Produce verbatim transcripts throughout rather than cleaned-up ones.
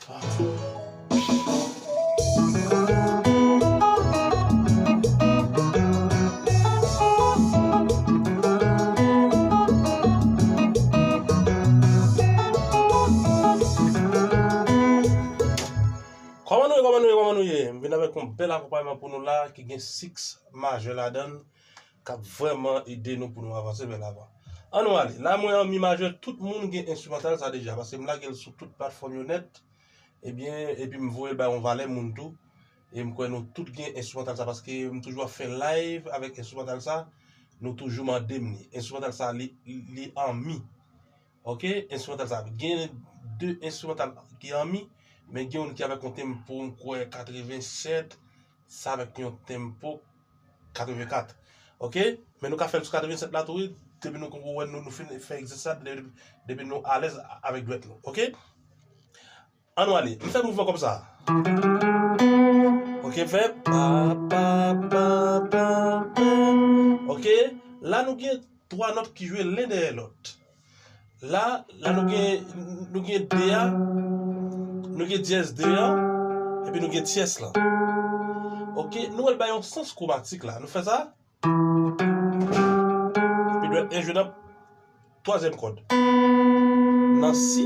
Kòman nou ye, kòman nou ye, kòman nou ye? M vin avèk yon bèl akonpayman pou nou la ki gen six majè ladan l, k ap vrèman ede nou pou nou avanse vè lavan. Ann nou ale. La, mwen an mi majè, tout moun gen enstrimantal sa deja, paske m lage l sou tout platfòm yo nèt. Ebyen, epi m voye l bay yon valè moun tou. E m kwè nou tout gen enstrimantal sa, paske m toujou ap fè live avèk enstrimantal sa. Nou toujou mande m li. Enstrimantal sa, li, li an mi. Oke? Enstrimantal sa. Gen de enstrimantal ki an mi, men gen youn ki avèk yon tempo, m kwè, katrevensèt, sa avèk yon tempo katrevenkat. Oke? Men nou ka fè l sou katrevennsèt la tou, wi. Depi nou konprann nou, nou fin fè egzèsis la, depi, depi nou alèz avèk dwèt nou. Oke? Ann nou ale. M fè mouvman kòm sa. Oke, m fè pa, pa, pa, pa, pa. Oke? La, nou gen twa nòt ki jwe len dèyè lòt. La, la nou gen, nou gen de a, nou gen dyèz de a, epi nou gen tyès lan. Oke, nou wè l bay yon sans kwomatik la. Nou fè sa. Epi dwèt en jwe nan twazyèm kòd. Nan si,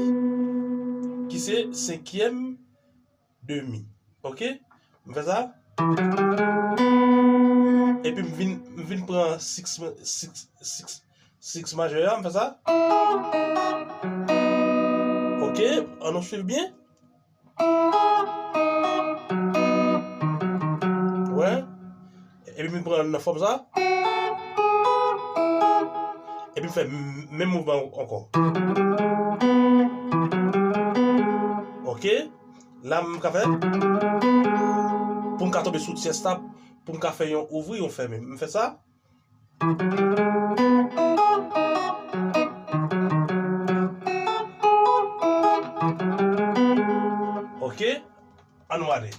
ki se senkyèm de mi. Oke? M fè sa. Epi m vin, m vin pran six, six, six, six majè a, m fè sa. Oke? Ann nou swiv byen. Wè. Epi m vin pran nan fòm sa. Epi m fè m-, menm mouvman ankò. Oke. La, m ka fè. Pou m ka tonbe sou tyès la, pou m ka fè yon ouvri, yon fèmen. M fè sa. Oke. Ann nou ale.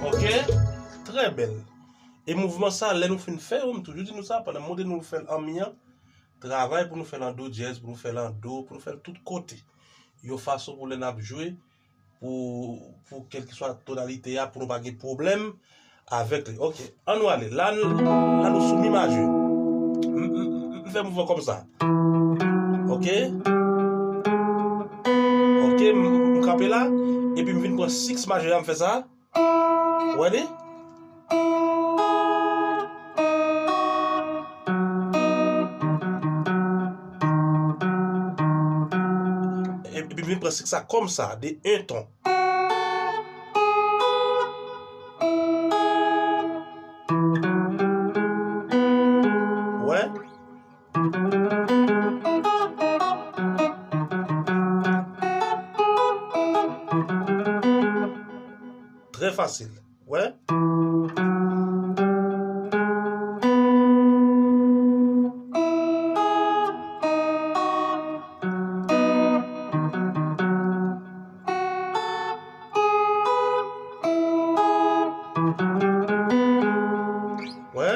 Oke, trè bèl. E mouvman sa, lè nou fin fè yo, m toujou di nou sa, pandan m montre nou fè l an mi an, travay pou nou fè l an do dyèz, pou nou fè l an do, pou nou fè l tout kote. Yon fason pou lè n ap jwe, pou, pou kèlkeswa tonalite a, pou nou pa gen pwoblèm avèk li. Oke, ann nou ale. La, n-, la nou sou mi majè. M, m, m, m fè mouvman kòm sa. Oke? Oke, m, m kanpe la, epi m vin pran six majè a, m fè sa. Ou wè li? Epi m vin pran six sa kòm sa, de en ton. Ou wè? Trè fasil. Wè. Wè.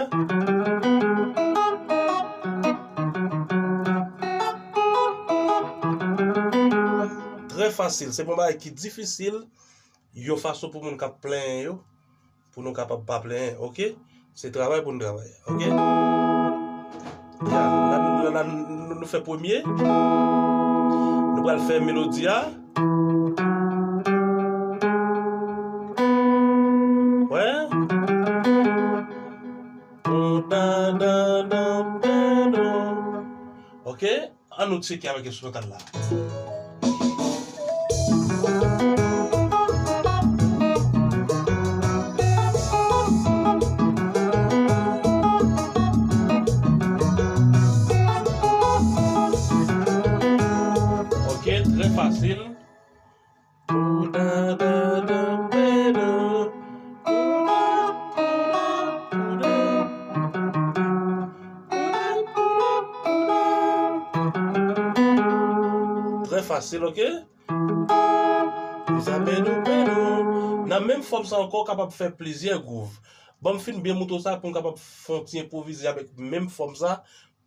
Trè fasil. Se pa yon bagay ki difisil. Yon fason pou moun k ap plenyen yo, pou nou kapab pa plenyen, oke? Se travay pou nou travay, oke? Ya, la, la, la, nou, nou fè premye. Nou pral fè melodi a. Wè. Pou dan, dan, dan, dan, dan. Oke? Ann nou tcheke avèk enstrimantal la. Oke, trè fasil. Trè fasil, oke? Sa fè nou pè, Nan menm fòm sa ankò, w kapab fè plizyè gwouv. Ban m fin byen moutre w sa pou m kapab fè yon ti enpwovize avèk menm fòm sa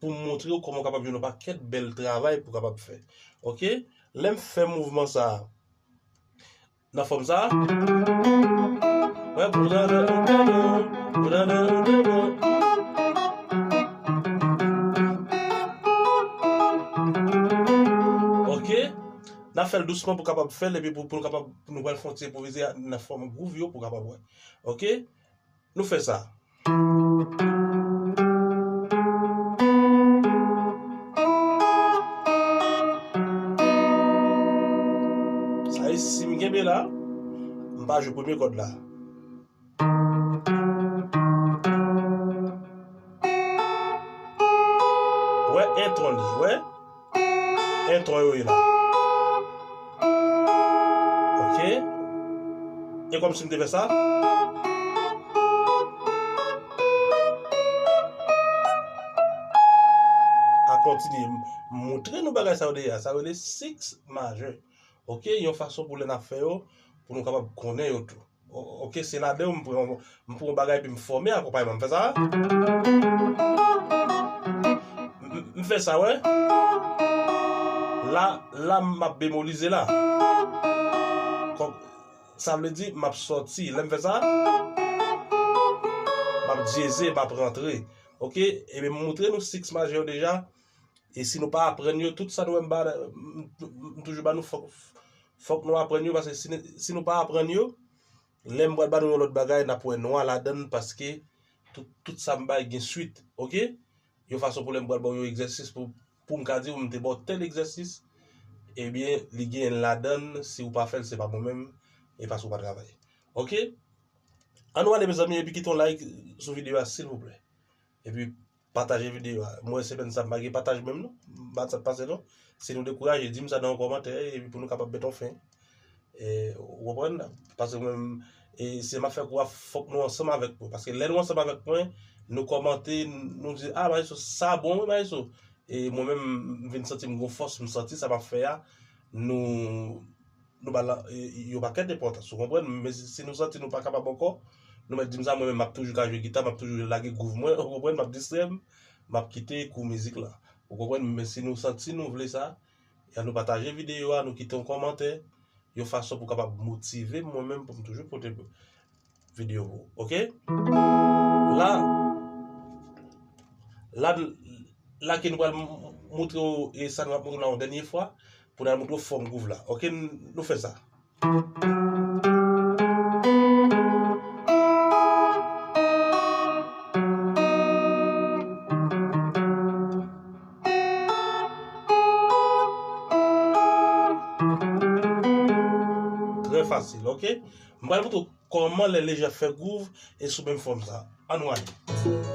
pou m moutre w kòman w kapab jwenn yon pakèt bèl travay pou w kapab fè. Oke? Lè m fè mouvman sa a, nan fòm sa a. Wè, pou tande, pou tande, pou tande, pou tande. Oke? N ap fè l dousman pou kapab fè l, epi pou, pou nou kapab, nou pral fè yon ti enpwovize nan fòm gwouv yo pou kapab wè. Oke? Nou fè sa. Sa e si m kenbe la, m pa jwe premye kòd la. Wè, en ton li, wè. En ton yo ye la. Oke. E kòmsi m te fè sa. A kontinye. M moutre nou bagay sa yo deja. Sa yo rele six majè. Oke, yon fason pou lè n ap fè yo, pou nou kapab konnen yo tou. O-, oke, se ladan yo m pran, m pran yon bagay epi m fòme akonpayman. M fè sa. M, m fè sa, wè. La, la, m ap bemolize la. Kòm, sa vle di, m ap sòti. Lè m fè sa, m ap dyeze, m ap rantre. Oke? Ebyen, m moutre nou six majè yo deja. E si nou pa aprann yo, tout sa nou wè m ba, m, m, m toujou ba nou, fòk, fòk nou aprann yo, paske si, si nou pa aprann yo, lè m pral ba nou yon lòt bagay, n ap wè nwa ladan l, paske tout, tout sa m bay gen swit, oke? Yon fason pou lè m pral ba w yon egzèsis pou, pou m ka di w m te ba w tèl egzèsis, ebyen, li genyen ladan l, si w pa fè l, se pa mwen menm, e paske w pa travay. Oke? Ann nou ale, mezanmi, epi kite yon like sou videyo a, silvouplè. Epi, pataje videyo a. Mwen, semèn sa, m pa gen pataj menm, non. M pa t sa t pase, non. Si nou dekouraje, di m sa nan yon kòmantè, epi pou nou kapab met yon fen. E, ou konprann? Paske mwen, e, si m ap fè kou a, fòk nou ansanm avèk mwen. Paske lè nou ansanm avèk mwen, nou kòmante, nou di, "Ah, Maestro, sa bon, wi, Maestro." E mwen menm, m vin santi m gon fòs, m santi sa m ap fè a, nou, nou ba l, e, yon pakèt enpòtans, ou konprann? Men si, si nou santi nou pa kapab ankò, nou mèt di m sa, mwen menm, m ap toujou ka jwe gita, m ap toujou lage gwouv mwen, ou konprann? M ap distrè m, m ap kite kou mizik la. Ou konprann? Men si nou santi nou vle sa, e ann nou pataje videyo a, nou kite yon kòmantè, yon fason pou kapab motive m, mwen menm, pou m toujou pote videyo pou ou. Oke? La, la, la ke nou pral m-, moutre w, e sa nou ap moutre w la yon dènye fwa, pou n al moutre w fòm gwouv la. Oke, n-, nou fè sa. Trè fasil, oke? M pral moutre w kòman lè lejè fè gwouv e sou menm fòm sa. Ann nou ale.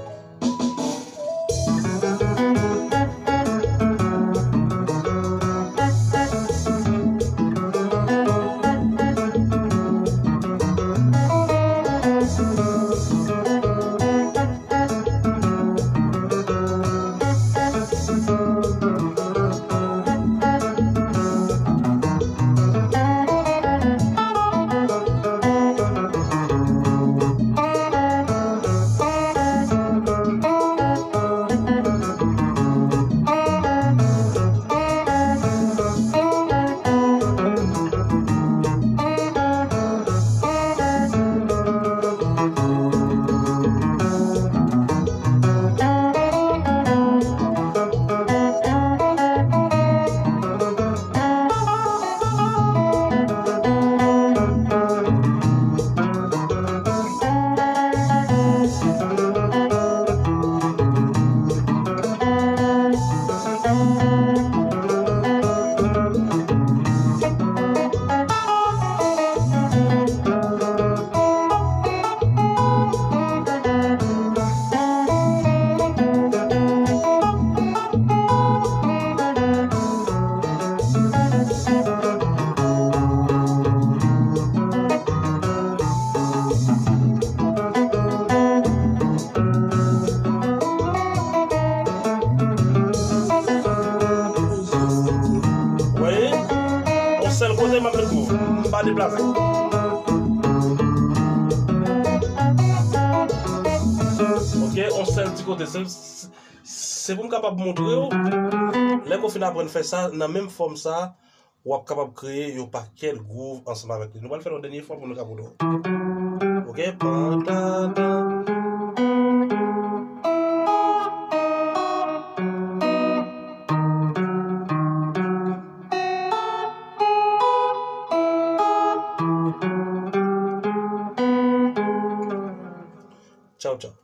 Wi, yon sèl kote m ap met gwouv, m pa deplase. yon sèl ti kote. Se, se, se pou m kapab montre w. Lè ke w fin aprann fè sa, nan menm fòm sa, w ap kapab kreye yon pakèt gwouv ansanm avèk li. Nou pral fè l yon dènye fwa pou nou ka montre w. Ok? Pantantan. Tchaw, tchaw.